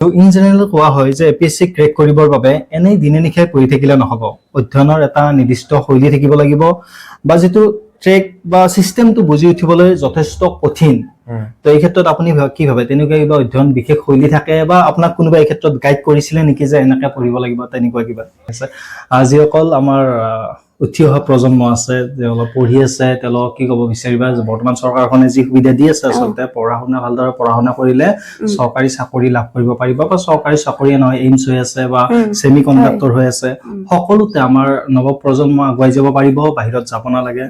In general কোৱা হয় যে এপিএছচি ক্ৰেক কৰিবৰ বাবে এনেই দিনে নিশাই পঢ়ি থাকিলে নহ'ব। অধ্যয়নৰ এটা নিৰ্দিষ্ট শৈলী থাকিব লাগিব বা যিটো ট্ৰেক বা চিষ্টেমটো বুজি উঠিবলৈ যথেষ্ট কঠিন। তো এই ক্ষেত্ৰত আপুনি কি ভাবে? তেনেকুৱা কিবা অধ্যয়ন বিশেষ শৈলী থাকে বা আপোনাক কোনোবা এই ক্ষেত্ৰত গাইড কৰিছিলে নেকি যে এনেকে পঢ়িব লাগিব, তেনেকুৱা কিবা আছে? যিসকল আমাৰ উঠি অহা প্ৰজন্ম আছে, তেওঁলোক পঢ়ি আছে, তেওঁলোকক কি ক'ব বিচাৰিবা যে বৰ্তমান চৰকাৰখনে যি সুবিধা দি আছে, আচলতে পঢ়া শুনা, ভালদৰে পঢ়া শুনা কৰিলে চৰকাৰী চাকৰি লাভ কৰিব পাৰিব বা চৰকাৰী চাকৰিয়ে নহয়, এইমছ হৈ আছে বা ছেমি কণ্ডাক্টৰ হৈ আছে, সকলোতে আমাৰ নৱপ্ৰজন্ম আগুৱাই যাব পাৰিব, বাহিৰত যাব নালাগে।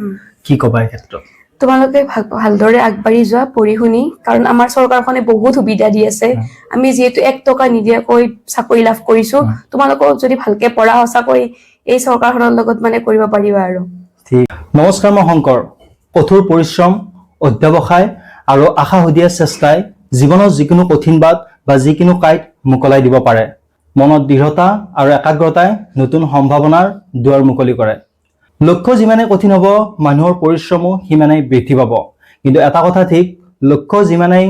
কি ক'বা এই ক্ষেত্ৰত? তোমালোকে ভালদৰে আগবাঢ়ি যোৱা পঢ়ি শুনি, কাৰণ আমাৰ চৰকাৰখনে বহুত সুবিধা দি আছে। আমি যিহেতু 1 টকা নিদিয়াকৈ চাকৰি লাভ কৰিছো, তোমালোকেও যদি ভালকে পঢ়া, সঁচাকৈ এই চৰকাৰখনৰ লগত মানে কৰিব পাৰিবা আৰু। ঠিক। নমস্কাৰ, মই শংকৰ। কঠোৰ পৰিশ্ৰম, অধ্যৱসায় আৰু আশাশুধীয়া চেষ্টাই জীৱনৰ যিকোনো কঠিন বাট বা যিকোনো কাঁইট মোকলাই দিব পাৰে। মনত দৃঢ়তা আৰু একাগ্ৰতাই নতুন সম্ভাৱনাৰ দুৱাৰ মুকলি কৰে। লক্ষ্য যিমানে কঠিন হ'ব, মানুহৰ পৰিশ্ৰমো সিমানেই বৃদ্ধি পাব। কিন্তু এটা কথা ঠিক, লক্ষ্য যিমানেই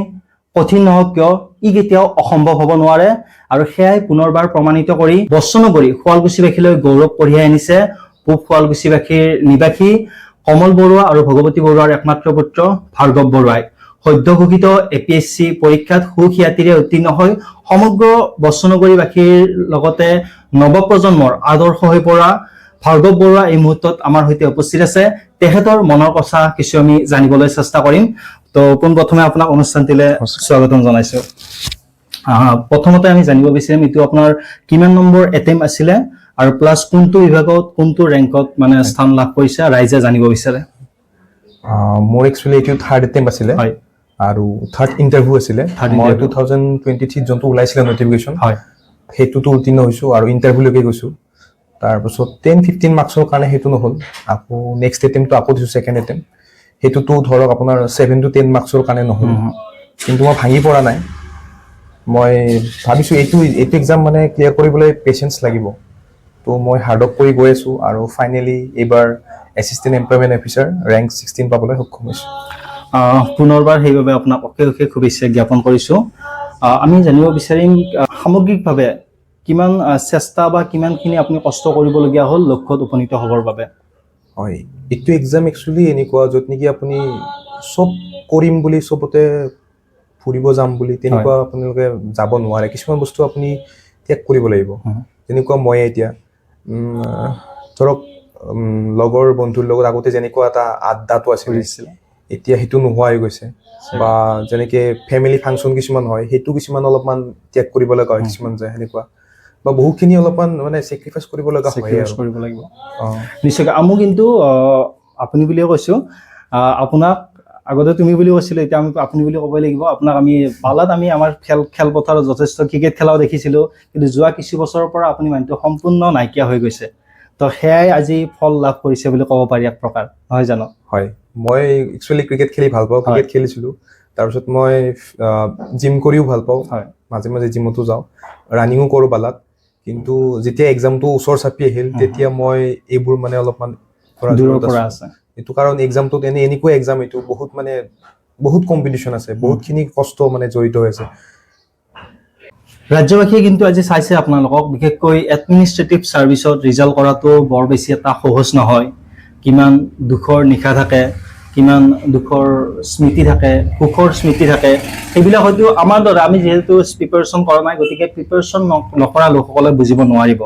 কঠিন নহওক কিয়, ই কেতিয়াও অসম্ভৱ হ'ব নোৱাৰে। আৰু সেয়াই পুনৰবাৰ প্ৰমাণিত কৰি বস্ত্ৰনগৰী শুৱালকুছিবাসীলৈ গৌৰৱ কঢ়িয়াই আনিছে পূব শুৱালকুছিবাসীৰ নিবাসী কমল বৰুৱা আৰু ভগৱতী বৰুৱাৰ একমাত্ৰ পুত্ৰ ভাৰ্গৱ বৰুৱাই। সদ্য ঘোষিত এপিএছচি পৰীক্ষাত সুখ্যাতিৰে উত্তীৰ্ণ হৈ সমগ্ৰ বস্ত্ৰনগৰীবাসীৰ লগতে নৱপ্ৰজন্মৰ আদৰ্শ হৈ পৰা ভাৰ্গৱ বৰুৱা এই মুহূৰ্তত আমাৰ সৈতে উপস্থিত আছে। তেখেতৰ মনৰ কথা কিছু আমি জানিবলৈ চেষ্টা কৰিম। তো পোনপ্ৰথমে আপোনাক অনুষ্ঠানটিলৈ স্বাগতম জনাইছো। প্ৰথমতে আমি জানিব বিচাৰিম, এইটো আপোনাৰ কিমান নম্বৰ এটেম্প আছিলে আৰু প্লাছ কোনটো বিভাগত কোনটো ৰেংকত মানে স্থান লাভ কৰিছে, ৰাইজে জানিব বিচাৰে। মোৰ একচুৱেলি এইটো থাৰ্ড এটেম্প আছিলে আৰু থাৰ্ড ইণ্টাৰভিউ আছিলে। Third মই interview. 2023ত যোনটো ওলাইছিলে নটিফিকেশ্যন, সেইটোতো উত্তীৰ্ণ হৈছোঁ আৰু ইণ্টাৰভিউলৈকে গৈছোঁ। তাৰপাছত 10-15 মাৰ্কছৰ কাৰণে সেইটো নহ'ল। আকৌ নেক্সট এটেম্পটো আকৌ দিছোঁ, ছেকেণ্ড এটেম্প। সেইটোতো ধৰক আপোনাৰ 7 টু 10 মাৰ্কছৰ কাৰণে নহ'ল। কিন্তু মই ভাঙি পৰা নাই। মই ভাবিছোঁ এইটো এক্সাম মানে ক্লিয়াৰ কৰিবলৈ পেচেঞ্চ লাগিব। ত' মই হাৰ্ড ৱৰ্ক কৰি গৈ আছোঁ আৰু ফাইনেলি এইবাৰ এছিষ্টেণ্ট এমপ্লয়মেণ্ট অফিচাৰ ৰেংক 16 পাবলৈ সক্ষম হৈছোঁ। পুনৰবাৰ সেইবাবে আপোনাক অশেষ অশেষ শুভেচ্ছা জ্ঞাপন কৰিছোঁ। আমি জানিব বিচাৰিম, সামগ্ৰিকভাৱে কিমান চেষ্টা বা কিমানখিনি আপুনি কষ্ট কৰিবলগীয়া হ'ল লক্ষ্যত উপনীত হ'বৰ বাবে? হয়, এইটো এক্সাম একচুৱেলি এনেকুৱা য'ত নেকি আপুনি চব কৰিম বুলি, চবতে ফুৰিব যাম বুলি তেনেকুৱা আপোনালোকে যাব নোৱাৰে। কিছুমান বস্তু আপুনি ত্যাগ কৰিব লাগিব। যেনেকুৱা মই এতিয়া ধৰক লগৰ বন্ধুৰ লগত আগতে যেনেকুৱা এটা আড্ডাটো আছিলে, এতিয়া সেইটো নোহোৱা হৈ গৈছে। বা যেনেকে ফেমিলি ফাংচন কিছুমান হয়, সেইটো কিছুমান অলপমান ত্যাগ কৰিব লগা হয়। কিছুমান যায় সেনেকুৱা বা বহুখিনি অলপমান মানে চেক্ৰিফাইচ কৰিব লগা হয় Sacrifice আৰু। কৰিব লাগিব। নিশ্চয়কৈ। আমো কিন্তু আপুনি বুলিয়ে কৈছোঁ, আপোনাক আগতে তুমি বুলি কৈছিলোঁ, এতিয়া আমি আপুনি বুলি ক'বই লাগিব। আপোনাক আমি পালাত আমি আমাৰ খেলপথাৰত যথেষ্ট ক্ৰিকেট খেলাও দেখিছিলোঁ। কিন্তু যোৱা কিছু বছৰৰ পৰা আপুনি মানুহটো সম্পূৰ্ণ নাইকিয়া হৈ গৈছে। তো সেয়াই আজি ফল লাভ কৰিছে বুলি ক'ব পাৰি এক প্ৰকাৰ, নহয় জানো? হয়, মই একচুৱেলি ক্ৰিকেট খেলি ভাল পাওঁ। ক্ৰিকেট খেলিছিলোঁ। তাৰপিছত মই জিম কৰিও ভাল পাওঁ। মাজে মাজে জিমতো যাওঁ, ৰানিঙো কৰোঁ বালাত। কিন্তু যেতিয়া এক্সামটো ওচৰ চাপি আহিল, তেতিয়া মই এইবোৰ মানে অলপমান ধৰা দূৰৰ দূৰত পৰা আছোঁ। আছে। এইটো কাৰণ এক্সামটোত এনেকুৱা এক্সাম এইটো, বহুত মানে বহুত কম্পিটিশ্যন আছে, বহুতখিনি কষ্ট মানে জড়িত হৈ আছে। ৰাজ্যবাসীয়ে কিন্তু আজি চাইছে আপোনালোকক। বিশেষকৈ এডমিনিষ্ট্ৰেটিভ ছাৰ্ভিচত ৰিজাল্ট কৰাটো বৰ বেছি এটা সহজ নহয়। কিমান দুখৰ নিশা থাকে, কিমান দুখৰ স্মৃতি থাকে, সুখৰ স্মৃতি থাকে, সেইবিলাক হয়তো আমাৰ দৰে আমি যিহেতু প্ৰিপেৰেশ্যন কৰা নাই, গতিকে প্ৰিপেৰেশ্যন নকৰা লোকসকলে বুজিব নোৱাৰিব।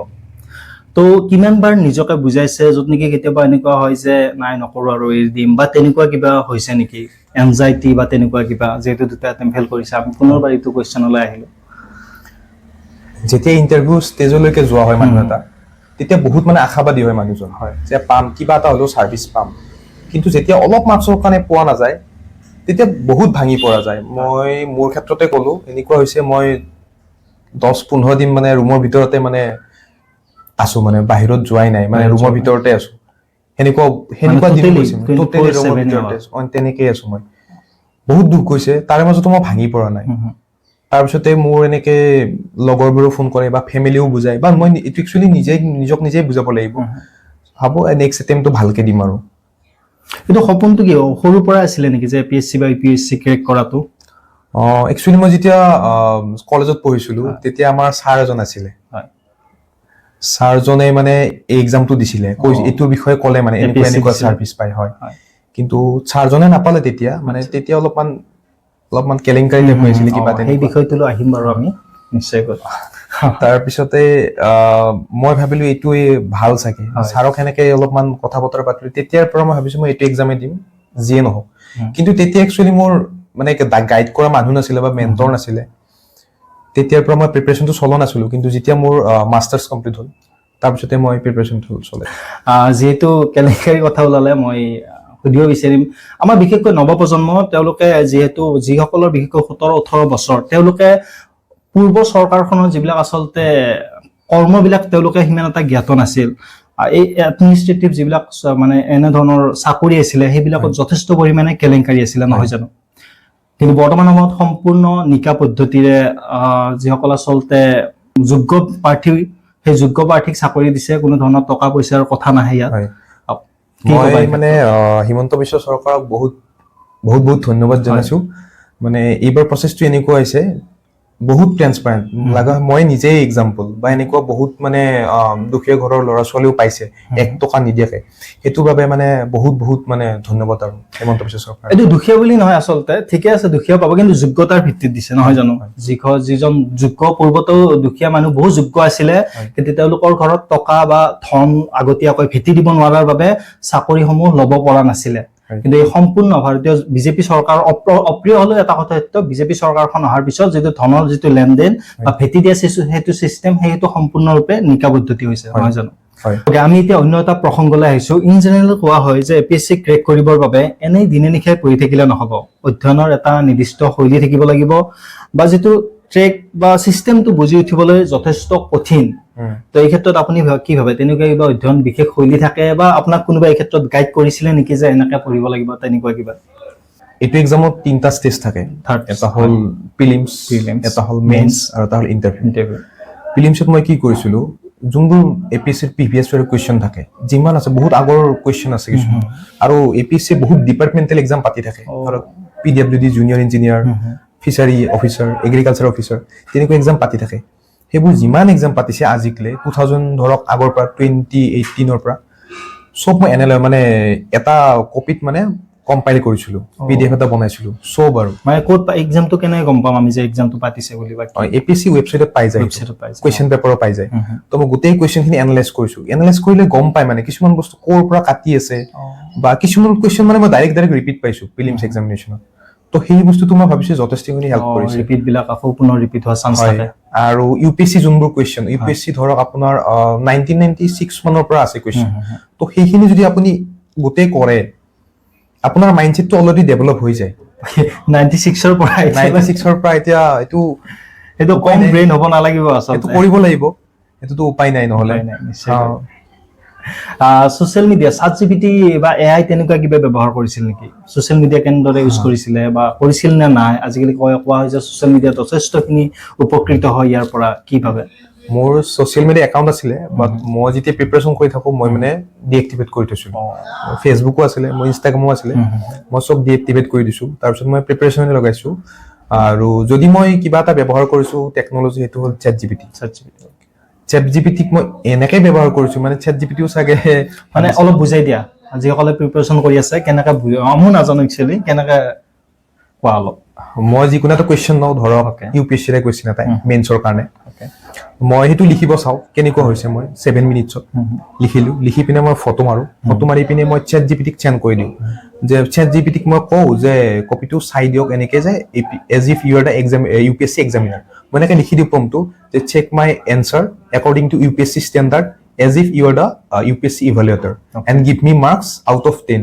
তো কিমান বাৰ নিজকে বুজাইছে, য'ত নেকি কেতিয়াবা এনেকুৱা হয় যে নাই, নকৰোঁ আৰু, এৰি দিম বা তেনেকুৱা কিবা হৈছে নেকি, এনজাইটি বা তেনেকুৱা কিবা? যিহেতু দুটা এটেম্প ফেইল কৰিছে, আমি পুনৰবাৰ এইটো কুৱেশ্যনলৈ আহিলোঁ। যেতিয়া ইণ্টাৰভিউ ষ্টেজলৈকে যোৱা হয় মানুহ এটা, তেতিয়া বহুত মানে আশাবাদী হয় মানুহজন যে পাম, কিবা এটা হ'লেও ছাৰ্ভিচ পাম। কিন্তু যেতিয়া অলপ মাৰ্কছৰ কাৰণে পোৱা নাযায়, তেতিয়া বহুত ভাঙি পৰা যায়। মই মোৰ ক্ষেত্ৰতে ক'লো, এনেকুৱা হৈছে, মই 10-15 দিন মানে ৰুমৰ ভিতৰতে মানে আছো, মানে বাহিৰত যোৱাই নাই, মানে বাহিৰত ৰুমৰ যোৱা নাই। ভিতৰতে আছো। সেনেকুৱা সেনেকুৱা দিন totally গৈছে। টোটেলি ৰুমৰ 24/7 ভিতৰতে আছো। অ, তেনেকেই আছো মই। বহুত দুখ গৈছে, তাৰে মাজতো মই ভাঙি পৰা নাই। তাৰপিছতে মোৰ এনেকে লগৰবোৰেও ফোন কৰে বা ফেমিলিও বুজায় বা মই এইটো একচুৱেলি নিজে নিজক নিজে বুজাব লাগিব। ভাবো, নেক্সট এটেম্পটো ভালকে দিম আৰু। এইটো সপোনটো কি সৰুৰ পৰা আছিলে নেকি যে এপিএছচি বা ইউপিএছচি ক্ৰেক কৰাটো? একচুৱেলি মই যেতিয়া কলেজত পঢ়িছিলো, তেতিয়া আমাৰ ছাৰ এজন আছিলে। ছাৰজনে মানে এই এক্সামটো দিছিলে, কৈ এইটোৰ বিষয়ে ক'লে, মানে এনেকুৱা APSC এনেকুৱা দিছিলে। চাৰ্ভিচ পায়, হয়। কিন্তু ছাৰজনে নাপালে তেতিয়া, মানে তেতিয়া অলপমান অলপমান কেলেংকাৰী টাইপ হৈ আছিলে কিবা সেই তেনেকুৱা। বিষয়টোলৈ আহিম বাৰু আমি নিশ্চয়কৈ। তাৰপিছতে মই ভাবিলো এইটোৱে ভাল চাগে। ছাৰক সেনেকে অলপমান কথা বতৰা পাতিলো। তেতিয়াৰ পৰা মই ভাবিছো মই এইটো এক্সামে দিম, যিয়ে নহওক। কিন্তু তেতিয়া একচুৱেলি মোৰ মানে গাইড কৰা মানুহ নাছিলে বা মেণ্টৰ নাছিলে। তেতিয়াৰ পৰা মই প্ৰিপেৰেশ্যনটো চলোৱা নাছিলো। কিন্তু যেতিয়া মোৰ মাষ্টাৰ্ছ কমপ্লিট হ'ল, তাৰপিছতে মই প্ৰিপেৰেশ্যনটো চলাই যিহেতু কেলেংকাৰীৰ কথা ওলালে, মই সুধিব বিচাৰিম, আমাৰ বিশেষকৈ নৱপ্ৰজন্ম, তেওঁলোকে যিহেতু যিসকলৰ বিশেষকৈ 17-18 বছৰ, তেওঁলোকে পূৰ্ব চৰকাৰখনৰ যিবিলাক আচলতে কৰ্মবিলাক তেওঁলোকে সিমান এটা জ্ঞাত নাছিল। এই এডমিনিষ্ট্ৰেটিভ যিবিলাক মানে এনেধৰণৰ চাকৰি আছিলে, সেইবিলাকত যথেষ্ট পৰিমাণে কেলেংকাৰী আছিলে, নহয় জানো? কিন্তু বৰ্তমান সময়ত সম্পূৰ্ণ নিকা পদ্ধতিৰে যিসকল আচলতে যোগ্য প্ৰাৰ্থী, সেই যোগ্য প্ৰাৰ্থীক চাকৰি দিছে। কোনো ধৰণৰ টকা পইচাৰ কথা নাহে ইয়াত। কি ক'বা মই এই মানে হিমন্ত বিশ্ব চৰকাৰক বহুত বহুত বহুত ধন্যবাদ জনাইছো। মানে এইবাৰ প্ৰচেছটো এনেকুৱা হৈছে, বহুত ট্ৰেন্সপাৰেণ্ট লগা। মই নিজেই এক্সাম্পল বা এনেকুৱা বহুত মানে দুখীয়া ঘৰৰ ল'ৰা ছোৱালীও পাইছে 1 টকা নিদিয়াকে। সেইটোৰ বাবে মানে বহুত বহুত মানে ধন্যবাদ আৰু হিমন্ত বিশ্ব চৰকাৰ। এইটো দুখীয়া বুলি নহয় আচলতে, ঠিকে আছে, দুখীয়া পাব, কিন্তু যোগ্যতাৰ ভিত্তিত দিছে, নহয় জানো? যিজন যোগ্য, পূৰ্বতেও দুখীয়া মানুহ বহুত যোগ্য আছিলে, কিন্তু তেওঁলোকৰ ঘৰত টকা বা ধন আগতীয়াকৈ ভেটি দিব নোৱাৰাৰ বাবে চাকৰিসমূহ ল'ব পৰা নাছিলে। কিন্তু এই সম্পূৰ্ণ ভাৰতীয় বিজেপি চৰকাৰ, অপ্ৰিয় হলেও এটা কথা সত্য, বিজেপি চৰকাৰখন অহাৰ পিছত যিটো ধনৰ যিটো লেনদেন বা ভেটি দিয়া সেইটো চিষ্টেম, সেইটো সম্পূৰ্ণৰূপে নিকা পদ্ধতি হৈছে, নহয় জানো? হয়। Okay, আমি এতিয়া অন্য এটা প্ৰসংগলৈ আহিছো। ইন জেনেৰেল কোৱা হয় যে এপিএছচি ক্ৰেক কৰিবৰ বাবে এনেই দিনে নিশাই পঢ়ি থাকিলে নহ'ব, অধ্যয়নৰ এটা নিৰ্দিষ্ট শৈলী থাকিব লাগিব বা যিটো ট্ৰেক বা চিষ্টেমটো বুজি উঠিবলৈ যথেষ্ট কঠিন। তো এই ক্ষেত্ৰত আপুনি কি ভাবে? তেনেকুৱা কিবা অধ্যয়ন বিশেষ শৈলী থাকে বা আপোনাক কোনোবা এই ক্ষেত্ৰত গাইড কৰিছিলে নেকি যে এনেকে পঢ়িব লাগিব, তেনেকুৱা কিবা? এইটো এক্সামত তিনিটা ষ্টেজ থাকে। থাৰ্ড। এটা হ'ল প্ৰিলিমছ, Prelims, এটা হ'ল মেইনছ আৰু এটা হ'ল ইণ্টাৰভিউ। ইণ্টাৰভিউ। প্ৰিলিমছত মই কি কৰিছিলো, যোনবোৰ এপিএছচিৰ প্ৰিভিয়াছ ইয়াৰ কুৱেশ্যন থাকে যিমান আছে, বহুত আগৰ কুৱেশ্যন আছে কিছুমান, আৰু এপিএছচি বহুত ডিপাৰ্টমেণ্টেল এক্সাম পাতি থাকে। ধৰক PWD junior engineer, fishery officer, agriculture officer, তেনেকুৱা এক্সাম পাতি থাকে। সেইবোৰ যিমান এক্সাম পাতিছে আজিকলে 2000 ধৰক আগৰ পৰা, 2018ৰ পৰা চব মই এনে মানে এটা কপিত মানে কম্পাইল কৰিছিলো, পিডিএফ এটা বনাইছিলো চব আৰু। মানে ক'ত এক্সামটো কেনেকে গম পাম আমি যে এক্সামটো পাতিছে বুলি বা? এপিএছচি ৱেবছাইটত পাই যায়। ৱেবছাইটত পাই যায়। কুৱেশ্যন পেপাৰো পাই যায়। তো মই গোটেই কুৱেশ্যনখিনি এনালাইজ কৰিছো। এনালাইজ কৰিলে গম পাই মানে কিছুমান বস্তু ক'ৰ পৰা কাটি আছে বা কিছুমান কুৱেশ্যন মানে মই ডাইৰেক্ট ডাইৰেক্ট ৰিপিট পাইছো প্ৰিলিমছ এক্সামিনেশ্যনত। তো সেই বস্তুটো মই ভাবিছো যথেষ্টখিনি হেল্প কৰিছে। ৰিপিট বিলাক আকৌ পুনৰ ৰিপিট হোৱা চান্স থাকে। আৰু ইউপিএছচি যোনবোৰ কুৱেশ্যন, ইউপিএছচি ধৰক আপোনাৰ 1996 মানৰ পৰা আছে কুৱেশ্যন। তো সেইখিনি যদি আপুনি গোটেই কৰে, আপোনাৰ মাইণ্ডছেটটো অলৰেডি ডেভেলপ হৈ যায়। 96ৰ পৰা এতিয়া? 96ৰ পৰা এতিয়া এইটো সেইটো উপায় কম নাই। ব্ৰেইন হ'ব নালাগিব এইটো আচলতে। কৰিব লাগিব, সেইটোতো উপায় নাই নহ'লে। উপায় নাই, নিশ্চয়কৈ। ছ'চিয়েল মিডিয়া, চাট জিপিটি বা এআই তেনেকুৱা কিবা ব্যৱহাৰ কৰিছিল নেকি? ছ'চিয়েল মিডিয়া কেনেদৰে ইউজ কৰিছিলে বা কৰিছিল নে নাই? আজিকালি কোৱা হয় যে ছ'চিয়েল মিডিয়া যথেষ্টখিনি উপকৃত হয় ইয়াৰ পৰা, কি ভাবে? মোৰ ছ'চিয়েল মিডিয়া একাউণ্ট আছিলে, বাট মই যেতিয়া প্ৰিপেৰেশ্যন কৰি থাকোঁ, মই মানে ডিএক্টিভেট কৰি থৈছিলোঁ। ফেচবুকো আছিলে মোৰ, ইনষ্টাগ্ৰামো আছিলে, মই চব ডিএক্টিভেট কৰি দিছোঁ। তাৰপিছত মই প্ৰিপেৰেশ্যনে লগাইছোঁ। আৰু যদি মই কিবা এটা ব্যৱহাৰ কৰিছোঁ টেকন'লজি, সেইটো হ'ল set GPT. Set GPT. Set জিপিটিক মই এনেকে ব্যৱহাৰ কৰিছোঁ, মানে চেট জিপিটিও চাগে মানে অলপ বুজাই দিয়া, যিসকলে প্ৰিপেৰেশ্যন কৰি আছে, কেনেকে ময়ো নাজানো একচুৱেলি, কেনেকে কোৱা অলপ। মই যিকোনো এটা কুৱেশ্যন লওঁ ধৰক, ইউপিএছচিৰে কুৱেশ্যন এটা মেইনছৰ কাৰণে, মই সেইটো লিখিব চাওঁ কেনেকুৱা হৈছে। মই 7 মিনিটছত লিখিলোঁ। লিখি পিনে মই ফটো মাৰোঁ। ফটো মাৰি পিনে মই চেট জিপিটিক চেণ্ড কৰি দিওঁ যে চেট জিপিটিক মই কওঁ যে কপিটো চাই দিয়ক এনেকে যে as if you are the exam UPSC examiner। মই এনেকে লিখি দিওঁ প্ৰম্পটো যে check my answer according to UPSC standard as if you are the UPSC evaluator and give me marks out of 10।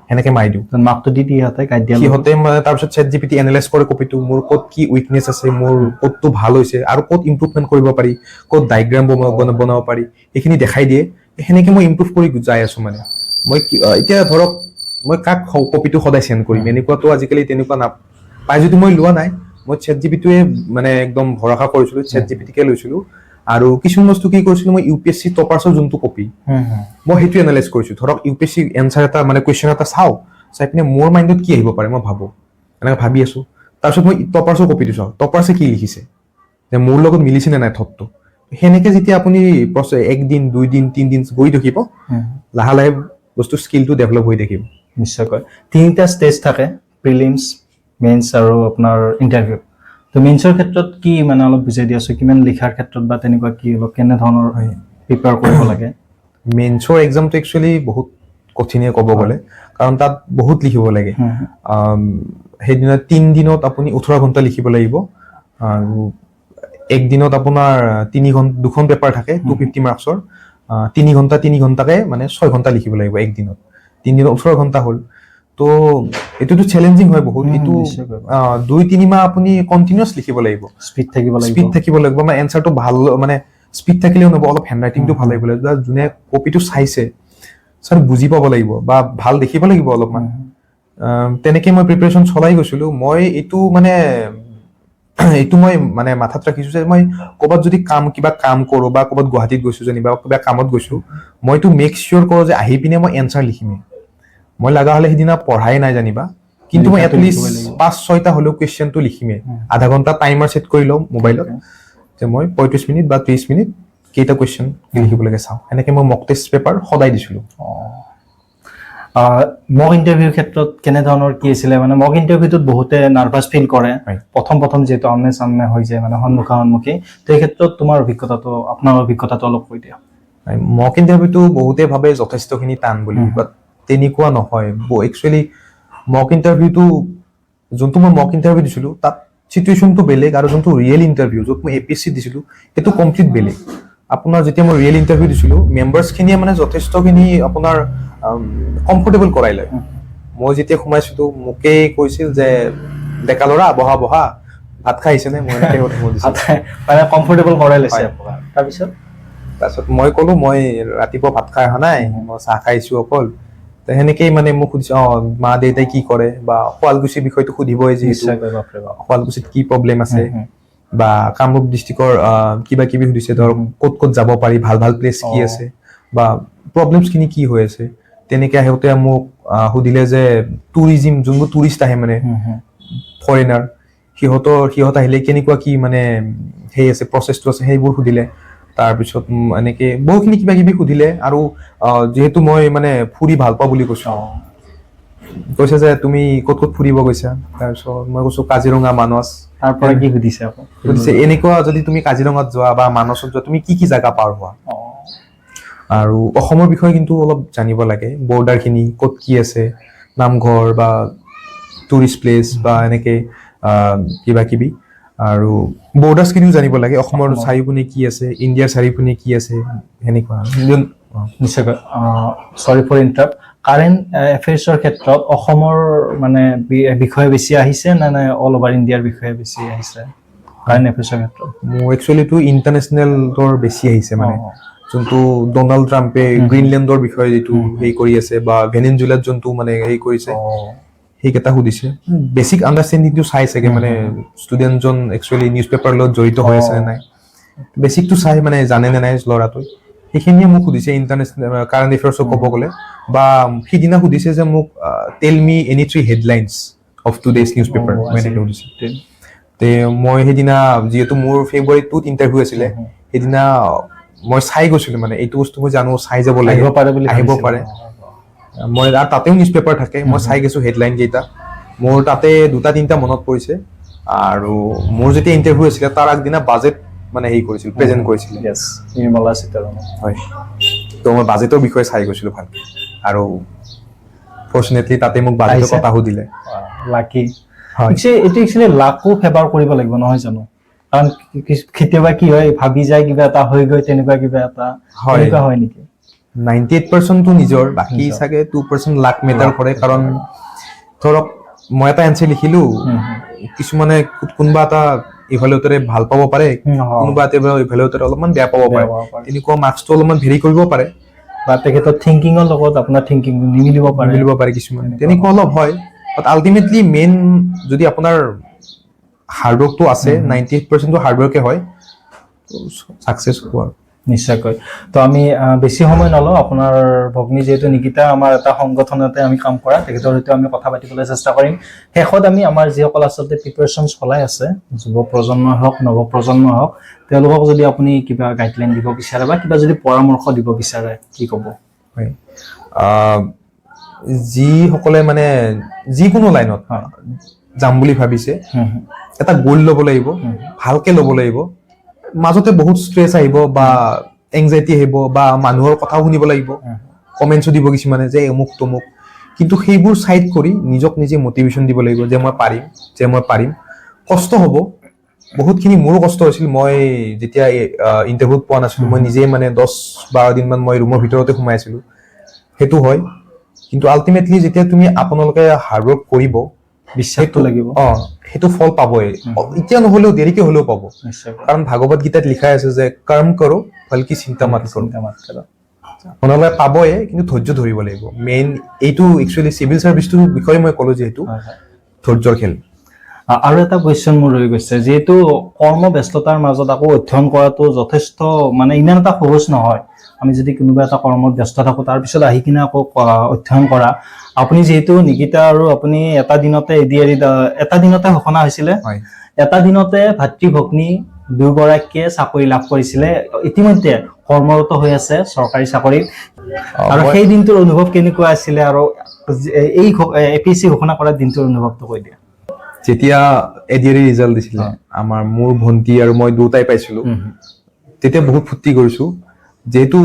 সেনেকে মাৰি দিওঁ। মাৰ্কটো দি দিয়ে সিহঁতে গাইড দিয়া। সিহঁতে মানে তাৰপিছত চেট জিপিটি এনালাইজ কৰে কপিটো, মোৰ ক'ত কি উইকনেছ আছে, মোৰ ক'তটো ভাল হৈছে আৰু ক'ত ইম্প্ৰুভমেণ্ট কৰিব পাৰি, ক'ত ডায়েগ্ৰাম বনাব পাৰি, সেইখিনি দেখাই দিয়ে। সেনেকে মই ইম্প্ৰুভ কৰি যাই আছো। মানে মই এতিয়া ধৰক মই কাক কপিটো সদায় চেণ্ড কৰিম, এনেকুৱাতো আজিকালি তেনেকুৱা নাপায়। যদি মই লোৱা নাই, মই চেট জিপিটোৱে মানে একদম ভৰসা কৰিছিলো, চেট জিপিটিকে লৈছিলো। আৰু কিছুমান বস্তু কি কৰিছিলো, মই ইউপিএছচি টপাৰ্ছৰ যোনটো কপি, মই সেইটো এনালাইজ কৰিছো। ধৰক ইউপিএছচি এনচাৰ এটা মানে কুৱেশ্যন এটা চাওঁ, চাই পিনে মোৰ মাইণ্ডত কি আহিব পাৰে মই ভাবো, এনেকে ভাবি আছো। তাৰপিছত মই টপাৰ্ছৰ কপিটো চাওঁ, টপাৰ্ছে কি লিখিছে, যে মোৰ লগত মিলিছে নে নাই থটটো। সেনেকে যেতিয়া আপুনি একদিন, দুইদিন, তিনদিন গৈ থাকিব, লাহে লাহে বস্তু স্কিলটো ডেভেলপ হৈ থাকিব। নিশ্চয়কৈ। তিনিটা ষ্টেজ থাকে, প্ৰিলিমছ, মেইনছ আৰু আপোনাৰ ইণ্টাৰভিউ। তো মেইনছৰ ক্ষেত্ৰত কি মানে অলপ বুজাই দিয়াচোন, কিমান লিখাৰ ক্ষেত্ৰত বা তেনেকুৱা কি অলপ কেনেধৰণৰ প্ৰিপেয়াৰ কৰিব লাগে? মেইনছৰ এক্সামটো একচুৱেলি বহুত কঠিনে ক'ব গ'লে, কাৰণ তাত বহুত লিখিব লাগে। সেইদিনা 3 দিনত আপুনি 18 ঘণ্টা লিখিব লাগিব আৰু একদিনত আপোনাৰ 3 ঘণ্টা, দুখন পেপাৰ থাকে 250 মাৰ্কছৰ, 3 ঘণ্টা 3 ঘণ্টাকে মানে 6 ঘণ্টা লিখিব লাগিব একদিনত। 3 দিনত 18 ঘণ্টা হ'ল। তো এইটোতো চেলেঞ্জিং হয় বহুত। এইটো 2-3 মাহ আপুনি কণ্টিনিউৱাছ লিখিব লাগিব। স্পীড থাকিব লাগিব। স্পীড থাকিব লাগিব, মানে এনচাৰটো ভাল, মানে স্পীড থাকিলেও নহ'ব, অলপ হেণ্ড ৰাইটিংটো ভাল লাগিব লাগিব বা যোনে কপিটো চাইছে ছাৰ বুজি পাব লাগিব বা ভাল দেখিব লাগিব অলপমান। তেনেকে মই প্ৰিপেৰেশ্যন চলাই গৈছিলো। মই এইটো মানে এইটো মই মানে মাথাত ৰাখিছো যে মই ক'ৰবাত যদি কিবা কাম কৰোঁ বা ক'ৰবাত গুৱাহাটীত গৈছো যেনিবা, কিবা কামত গৈছো, মইতো মেক চিয়'ৰ কৰোঁ যে আহি পিনে মই এনচাৰ লিখিমেই। মই লগা হ'লে সিদিনা পঢ়াই নাই জানিবা, কিন্তু মই লিখাটো এটলিষ্ট লিখিবই লাগিব। পাঁচ ছয়টা হ'লেও কুৱেশ্যনটো লিখিমেই। আধা ঘণ্টা টাইমাৰ ছেট কৰি লওঁ মোবাইলত যে মই 35 মিনিট বা 30 মিনিট কেইটা কুৱেশ্যন লিখিব লাগে চাওঁ। সেনেকে মই মক টেষ্ট পেপাৰ সদায় দিছিলোঁ। মক ইণ্টাৰভিউৰ ক্ষেত্ৰত কেনেধৰণৰ কি আছিলে? মানে মক ইণ্টাৰভিউটোত বহুতে নাৰ্ভাছ ফিল কৰে প্ৰথম প্ৰথম, যিহেতু আমনে চামনে হৈ যায়, মানে সন্মুখা সন্মুখী। তো এই ক্ষেত্ৰত তোমাৰ অভিজ্ঞতাটো, আপোনাৰ অভিজ্ঞতাটো অলপ কৈ দিয়া। মক ইণ্টাৰভিউটো বহুতে ভাবে যথেষ্টখিনি টান বুলি, বাট তেনেকুৱা নহয়। একচুৱেলি মক ইণ্টাৰভিউটো, যোনটো মই মক ইণ্টাৰভিউ দিছিলোঁ, তাত চিটুৱেশ্যনটো বেলেগ আৰু যোনটো ৰিয়েল ইণ্টাৰভিউ, য'ত মই এ পি এছ চি দিছিলোঁ, সেইটো কমপ্লিট বেলেগ। আপোনাৰ যেতিয়া মই ৰিয়েল ইণ্টাৰভিউ দিছিলোঁ, মেম্বাৰ্ছখিনিয়ে মানে যথেষ্টখিনি আপোনাৰ কমফৰ্টেবল কৰাই লয়। মই যেতিয়া সোমাইছিলো, মোকেই কৈছিল যে ডেকা ল'ৰা, বহা বহা, ভাত খাই আহিছেনে? মই এনেকে সুধিছিল। মানে কমফৰ্টেবল কৰাই লৈছে হয়। আপোনাক। তাৰপিছত? তাৰপিছত মই ক'লো, মই ৰাতিপুৱা ভাত খাই অহা নাই, মই চাহ খাইছো অকল। ত সেনেকেই মানে মোক সুধিছে, মা দেউতাই কি কৰে বা শুৱালকুছিৰ বিষয়টো সুধিবই যিহেতু। নিশ্চয়কৈ, বাপৰে বাপ। শুৱালকুছিত কি প্ৰব্লেম আছে হুম, হুম। বা কামৰূপ ডিষ্ট্ৰিক্টৰ কিবা কিবি সুধিছে, ধৰক ক'ত ক'ত যাব পাৰি, ভাল ভাল প্লেচ কি আছে বা প্ৰব্লেমছ খিনি কি হৈ আছে। তেনেকে আহোঁতে মোক সুধিলে যে টুৰিজিম, যোনবোৰ টুৰিষ্ট আহে মানে হুম, হুম। ফৰেনাৰ, সিহঁত আহিলে কেনেকুৱা কি মানে সেই আছে, প্ৰচেছটো আছে, সেইবোৰ সুধিলে। তাৰপিছত এনেকে বহুখিনি কিবা কিবি সুধিলে আৰু যিহেতু মই মানে ফুৰি ভাল পাওঁ বুলি কৈছো, কৈছে যে তুমি ক'ত ক'ত ফুৰিব গৈছা? তাৰপিছত মই কৈছো কাজিৰঙা, মানস। তাৰ পৰা কি সুধিছে আকৌ? সুধিছে এনেকুৱা, যদি তুমি কাজিৰঙাত যোৱা বা মানসত যোৱা, তুমি কি কি জাগা পাৰ হোৱা? আৰু অসমৰ বিষয়ে কিন্তু অলপ জানিব লাগে, বৰ্ডাৰখিনি ক'ত কি আছে, নামঘৰ বা টুৰিষ্ট প্লেচ বা এনেকে কিবা কিবি আৰু বৰ্ডাৰ্ছখিনিও জানিব লাগে অসমৰ। অসমৰ। চাৰিওপিনে কি আছে, ইণ্ডিয়াৰ চাৰিওপিনে কি আছে, সেনেকুৱা। নিশ্চয়কৈ। চৰি ফৰ ইণ্টাৰাপ্ট, কাৰেণ্ট এফেয়াৰ্ছৰ ক্ষেত্ৰত অসমৰ মানে বিষয়ে বেছি আহিছে নে নে অল অভাৰ ইণ্ডিয়াৰ বিষয়ে বেছি আহিছে কাৰেণ্ট এফেয়াৰ্ছৰ ক্ষেত্ৰত? মোৰ একচুৱেলিটো ইণ্টাৰনেশ্যনেলৰ বেছি আহিছে, মানে যোনটো ডনাল্ড ট্ৰাম্পে গ্ৰীণলেণ্ডৰ বিষয়ে যিটো হেৰি কৰি আছে বা ভেনেজুৱেলাত যোনটো মানে হেৰি কৰিছে, সেইকেইটা সুধিছে। বেচিক আণ্ডাৰষ্টেণ্ডিংটো চাই চাগে, মানে ষ্টুডেণ্টজন একচুৱেলি নিউজ পেপাৰৰ লগত জড়িত হৈ আছে নে নাই, বেচিকটো চাই মানে জানে নে নাই ল'ৰাটোৱে, সেইখিনিয়ে মোক সুধিছে ইণ্টাৰনেশ্যনেল কাৰেণ্ট এফেয়াৰ্ছক ক'ব গ'লে। বা সিদিনা সুধিছে যে মোক "Tell me any three headlines of today's newspaper." মই এনেকৈ সুধিছে। তে মই সেইদিনা, যিহেতু মোৰ ফেব্ৰুৱাৰী 2ত ইণ্টাৰভিউ আছিলে, সেইদিনা মই চাই গৈছিলো, মানে এইটো বস্তু মই জানো, চাই যাব লাগে। আহিব পাৰে বুলি আহিব ভাবিছিলে। পাৰে। মই আৰু তাতেও নিউজ পেপাৰ থাকে, মই চাই গৈছো হেডলাইন কেইটা। মোৰ তাতে দুটা তিনিটা মনত পৰিছে। আৰু মোৰ যেতিয়া ইণ্টাৰভিউ আছিলে, তাৰ আগদিনা বাজেট মানে হেৰি কৰিছিল, প্ৰেজেণ্ট কৰিছিলে। য়েছ, নিৰ্মলা সীতাৰমণ। হয়, তো মই বাজেটৰ বিষয়ে চাই গৈছিলো ভালকে আৰু ফৰ্চুনেটলি তাতে মোক বাজেটৰ আহিছে? কথা সুধিলে। লাকি। হয়। এইটো একচুৱেলি লাকো ফেভাৰ কৰিব লাগিব, নহয় জানো? কাৰণ কেতিয়াবা কি হয়, ভাবি যায় কিবা এটা হৈ গৈ তেনেকুৱা কিবা এটা তেনেকুৱা হয় নেকি? 98%টো নিজৰ, বাকী নিজৰ। চাগে 2% লাক মেটাৰ Luck কৰে। matter কাৰণ কৰে। ধৰক মই এটা এনচাৰ লিখিলো, হুম, হুম। কিছুমানে কোনোবা এটা ইভালুৱেটৰে ভাল পাব পাৰে, কোনোবা এটা ইভালুৱেটৰে অলপমান বেয়া পাব বেয়া পাৰে। পাব পাৰে। তেনেকুৱা মাৰ্কছটো অলপমান ভেৰি কৰিব পাৰে। বা তেখেতৰ থিংকিঙৰ লগত আপোনাৰ থিংকিং নিমিলিব পাৰে। মিলিব পাৰে কিছুমান। তেনেকুৱা। তেনেকুৱা অলপ হয়, বাট আল্টিমেটলি মেইন যদি আপোনাৰ হাৰ্ডৱৰ্কটো আছে, 98%টো হাৰ্ডৱৰ্কে হয়, ছাকচেছ হ'ব আৰু। নিশ্চয়কৈ। তো আমি বেছি সময় নলওঁ। আপোনাৰ ভগ্নী যিহেতু নিকিতা, আমাৰ এটা সংগঠনতে আমি কাম কৰা, তেখেতৰ সৈতে আমি কথা পাতিবলৈ চেষ্টা কৰিম। শেষত আমি আমাৰ যিসকল আচলতে প্ৰিপেৰেশ্যন চলাই আছে, যুৱ প্ৰজন্মই হওক, নৱপ্ৰজন্ম হওক, তেওঁলোকক যদি আপুনি কিবা গাইডলাইন দিব বিচাৰে বা কিবা যদি পৰামৰ্শ দিব বিচাৰে, কি ক'ব? হয়, যিসকলে মানে যিকোনো লাইনত যাম বুলি ভাবিছে, এটা গ'ল ল'ব লাগিব, ভালকে ল'ব লাগিব। মাজতে বহুত ষ্ট্ৰেছ আহিব বা এংজাইটি আহিব বা মানুহৰ কথাও শুনিব লাগিব, কমেণ্টছো দিব কিছুমানে যে অমুক তমুক, কিন্তু সেইবোৰ চাইড কৰি নিজক নিজে মটিভেশ্যন দিব লাগিব যে মই পাৰিম, যে মই পাৰিম। কষ্ট হ'ব বহুতখিনি, মোৰো কষ্ট হৈছিল। মই যেতিয়া ইণ্টাৰভিউত পোৱা নাছিলোঁ, মই নিজেই মানে 10-12 দিনমান মই ৰুমৰ ভিতৰতে সোমাই আছিলোঁ, সেইটো হয়। কিন্তু আল্টিমেটলি যেতিয়া তুমি আপোনালোকে হাৰ্ডৱৰ্ক কৰিব, বিশ্বাসটো লাগিব। সেইটো ফল পাবই, এতিয়া নহ'লেও দেৰিকে হ'লেও পাব। কাৰণ ভাগৱত গীতাত লিখাই আছে যে कर्म करो, फल की चिंता मत करो। চিন্তা मत करो। আপোনালোকে পাবয়ে, কিন্তু ধৈৰ্য ধৰিব লাগিব। মেইন এইটো একচুৱেলি চিভিল চাৰ্ভিচটোৰ বিষয়ে মই ক'লো যিহেতু হয় হয় ধৈৰ্যৰ খেল। আৰু এটা কুৱেশ্যন মোৰ ৰৈ গৈছে। যিহেতু কৰ্ম ব্যস্ততাৰ মাজত আকৌ অধ্যয়ন কৰাটো যথেষ্ট মানে ইমান এটা সহজ নহয়, আমি যদি কোনোবা এটা কৰ্মত ব্যস্ত থাকোঁ, তাৰপিছত আহি কিনে আকৌ অধ্যয়ন কৰা, আপুনি যিহেতু নিকিতা আৰু আপুনি এটা দিনতে এডিআৰি, এটা দিনতে ঘোষণা হৈছিলে, হয়। এটা দিনতে ভাতৃ ভগ্নী দুগৰাকীয়ে চাকৰি লাভ কৰিছিলে, ইতিমধ্যে কৰ্মৰত হৈ আছে চৰকাৰী চাকৰিত, আৰু সেই দিনটোৰ অনুভৱ কেনেকুৱা আছিলে আৰু এই এপিএছচি ঘোষণা কৰা দিনটোৰ অনুভৱটো কৈ দিয়া। যেতিয়া এডিআৰি ৰিজাল্ট দিছিলে, আমাৰ মোৰ ভণ্টি আৰু মই দুটাই পাইছিলো, তেতিয়া বহুত ফূৰ্তি কৰিছো। যিহেতু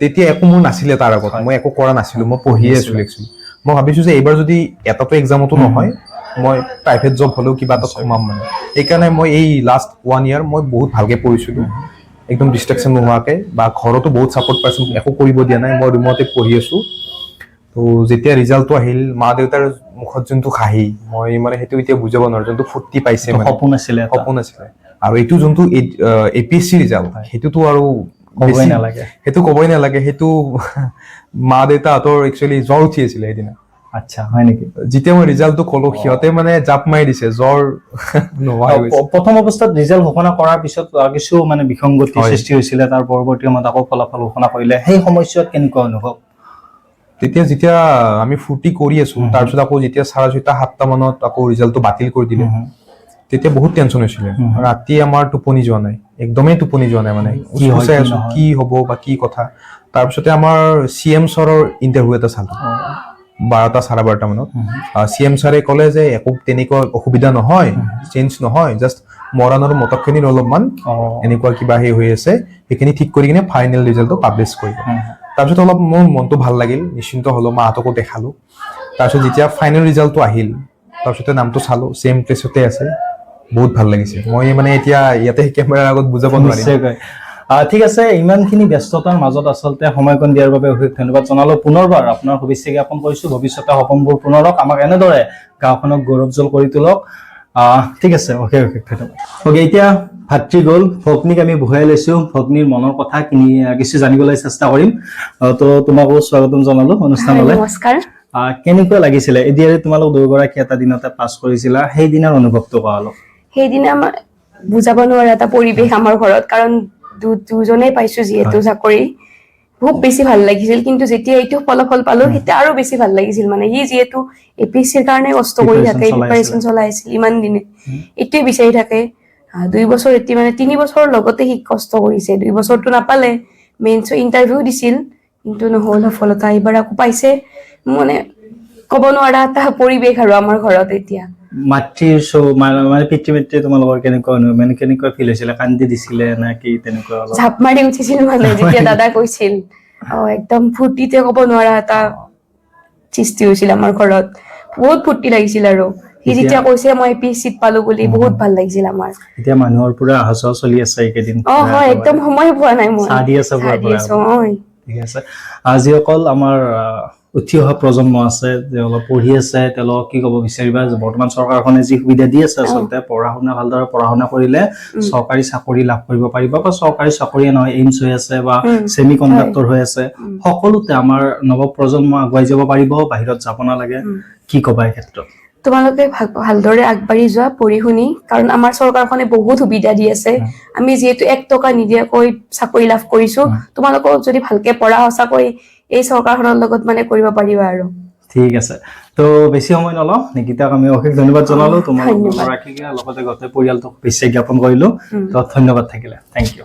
তেতিয়া একো মোৰ নাছিলে, তাৰ আগত মই একো কৰা নাছিলো, মই পঢ়িয়ে আছিলো। একচুৱেলি মই ভাবিছো যে এইবাৰ যদি এটাতো এক্সামতো নহয়, মই প্ৰাইভেট জব হ'লেও কিবা এটাত সোমাম। মানে সেইকাৰণে মই এই লাষ্ট ওৱান ইয়াৰ মই বহুত ভালকে পঢ়িছিলো, একদম ডিষ্ট্ৰেকশ্যন নোহোৱাকে, বা ঘৰতো বহুত ছাপৰ্ট পাইছো, একো কৰিব দিয়া নাই, মই ৰুমতে পঢ়ি আছো। তো যেতিয়া ৰিজাল্টটো আহিল, মা দেউতাৰ মুখত যোনটো হাঁহি, মই মানে সেইটো এতিয়া বুজাব নোৱাৰো, যোনটো ফূৰ্তি পাইছে মানে। সপোন আছিলে এটা। সপোন আছিলে। আৰু এইটো যোনটো এপিএছচি ৰিজাল্ট, সেইটোতো আৰু ক'বই নালাগে। সেইটো ক'বই নালাগে। সেইটো মা দেউতাহঁতৰ একচুৱেলি জ্বৰ উঠি আছিলে সেইদিনা। আচ্ছা, হয় নেকি? যেতিয়া মই ৰিজাল্টটো ক'লো, সিহঁতে মানে জাপ মাৰি দিছে, জ্বৰ নোহোৱা হৈ গৈছে। প্ৰথম অৱস্থাত ৰিজাল্ট ঘোষণা কৰাৰ পিছত কিছু মানে বিসংগতি সৃষ্টি হৈছিলে, তাৰ পৰৱৰ্তী সময়ত আকৌ ফলাফল ঘোষণা কৰিলে, সেই সময়ছোৱাত কেনেকুৱা অনুভৱ? তেতিয়া যেতিয়া আমি ফূৰ্তি কৰি আছো, তাৰপিছত আকৌ যেতিয়া 6:30 7টা মানত আকৌ ৰিজাল্টটো বাতিল কৰি দিলে, তেতিয়া বহুত টেনচন হৈছিলে। ৰাতি আমাৰ টোপনি যোৱা নাই, একদমেই টোপনি যোৱা নাই, মানে কি হয়, উচুপচাই কি আছো নহয়। কি হ'ব বা কি কথা। তাৰপিছতে আমাৰ চি এম ছাৰৰ ইণ্টাৰভিউ এটা চালো 12টা 12:30 মানত। চি এম ছাৰে ক'লে যে একো তেনেকুৱা অসুবিধা নহয়, চেঞ্জ নহয়, জাষ্ট মৰাণ আৰু মটকখিনিৰ অলপমান এনেকুৱা কিবা সেই হৈ আছে, সেইখিনি ঠিক কৰি কিনে ফাইনেল ৰিজাল্টটো পাব্লিছ কৰিব। তাৰপিছত অলপ মোৰ মনটো ভাল লাগিল, নিশ্চিন্ত হ'লো, মাহঁতকো দেখালো। তাৰপিছত যেতিয়া ফাইনেল ৰিজাল্টটো আহিল, তাৰপিছতে নামটো চালো, ছেম প্লেচতে আছে, বহুত ভাল লাগিছে। মই মানে এতিয়া ইয়াতে কেমেৰাৰ আগত বুজাব নোৱাৰিম। নিশ্চয়কৈ। ঠিক আছে, ইমানখিনি ব্যস্ততাৰ মাজত আচলতে সময়কণ দিয়াৰ বাবে অশেষ ধন্যবাদ জনালো। পুনৰবাৰ আপোনাৰ শুভেচ্ছা জ্ঞাপন কৰিছো। ভৱিষ্যতে সপোনবোৰ পূৰণ হওক, আমাক এনেদৰে গাঁওখনক গৌৰৱোজ্জ্বল কৰি তোলক। ঠিক আছে, অশেষ অশেষ ধন্যবাদ। অ'কে, এতিয়া ভাতৃ গ'ল, ভগ্নীক আমি বহুৱাই লৈছো। ভগ্নীৰ মনৰ কথা কিছু জানিবলৈ চেষ্টা কৰিম। তো তোমাকো স্বাগতম জনালো অনুষ্ঠানলৈ। নমস্কাৰ। কেনেকুৱা লাগিছিলে এডিআৰই, তোমালোক দুয়োগৰাকী এটা দিনতে পাছ কৰিছিলা, সেইদিনাৰ অনুভৱটো কোৱা অলপ। সেইদিনা আমাৰ বুজাব নোৱাৰা এটা পৰিৱেশ আমাৰ ঘৰত, কাৰণ দুজনেই পাইছো যিহেতু চাকৰি, খুব বেছি ভাল লাগিছিল। কিন্তু যেতিয়া এইটো ফলাফল পালো, তেতিয়া আৰু বেছি ভাল লাগিছিল। মানে সি যিহেতু এপিএছচিৰ কাৰণে কষ্ট কৰি Preparation থাকে, চলাই প্ৰিপাৰেচন আছিলে। চলাই আছিল ইমান দিনে, এইটোৱে বিচাৰি থাকে। 2 বছৰ এতিয়া মানে 3 বছৰৰ লগতে সি কষ্ট কৰিছে। 2 বছৰটো নাপালে, মেইনছ ইণ্টাৰভিউ দিছিল কিন্তু নহ'ল সফলতা, এইবাৰ আকৌ পাইছে। মানে ক'ব নোৱাৰা এটা পৰিৱেশ আৰু আমাৰ ঘৰত এতিয়া। মাতৃৰ মানে পিতৃ মাতৃ তোমালোকৰ কেনেকুৱা অনুভৱ, মানে কেনেকুৱা ফিল হৈছিলে? কান্দি দিছিলে নে কি, তেনেকুৱা অলপ? ঝাপ মাৰি উঠিছিল, মানে যেতিয়া দাদা কৈছিল, একদম ফূৰ্তিতে ক'ব নোৱাৰা এটা সৃষ্টি হৈছিল আমাৰ ঘৰত, বহুত ফূৰ্তি লাগিছিল। আৰু সি যেতিয়া কৈছে মই এপিএছচিত পালো বুলি, বহুত ভাল লাগিছিল আমাৰ। এতিয়া মানুহৰ পুৰা অহা যোৱা চলি আছে এইকেইদিন। অ হয়, একদম সময় পোৱা নাই মই। চাহ দি আছে চাহ দি পুৰা। আছো, হয়। ঠিক আছে। যিসকল আমাৰ উঠি অহা প্ৰজন্ম আছে, তেওঁলোক পঢ়ি আছে, তেওঁলোকক কি ক'ব বিচাৰিবা যে বৰ্তমান চৰকাৰখনে যি সুবিধা দি আছে, আচলতে পঢ়া শুনা, ভালদৰে পঢ়া শুনা কৰিলে চৰকাৰী চাকৰি লাভ কৰিব পাৰিব, বা চৰকাৰী চাকৰিয়ে নহয়, এইমছ হৈ আছে বা ছেমি কণ্ডাক্টৰ হৈ আছে, সকলোতে আমাৰ নৱ প্ৰজন্ম আগুৱাই যাব পাৰিব, বাহিৰত যাব নালাগে, কি ক'বা এই ক্ষেত্ৰত? তোমালোকে ভালদৰে আগবাঢ়ি যোৱা পঢ়ি শুনি, কাৰণ আমাৰ চৰকাৰখনে বহুত সুবিধা দি আছে। আমি যিহেতু 1 টকা নিদিয়াকৈ চাকৰি লাভ কৰিছো, তোমালোকেও যদি ভালকে পঢ়া, সঁচাকৈ এই চৰকাৰখনৰ লগত মানে কৰিব পাৰিবা আৰু। ঠিক আছে, তো বেছি সময় নলওঁ। নিকিতাক আমি অশেষ ধন্যবাদ জনালো, তোমাৰ ধন্যবাদ। গৰাকীকে, লগতে গোটেই পৰিয়ালটোক শুভেচ্ছা জ্ঞাপন কৰিলো। তো ধন্যবাদ থাকিলে, thank U.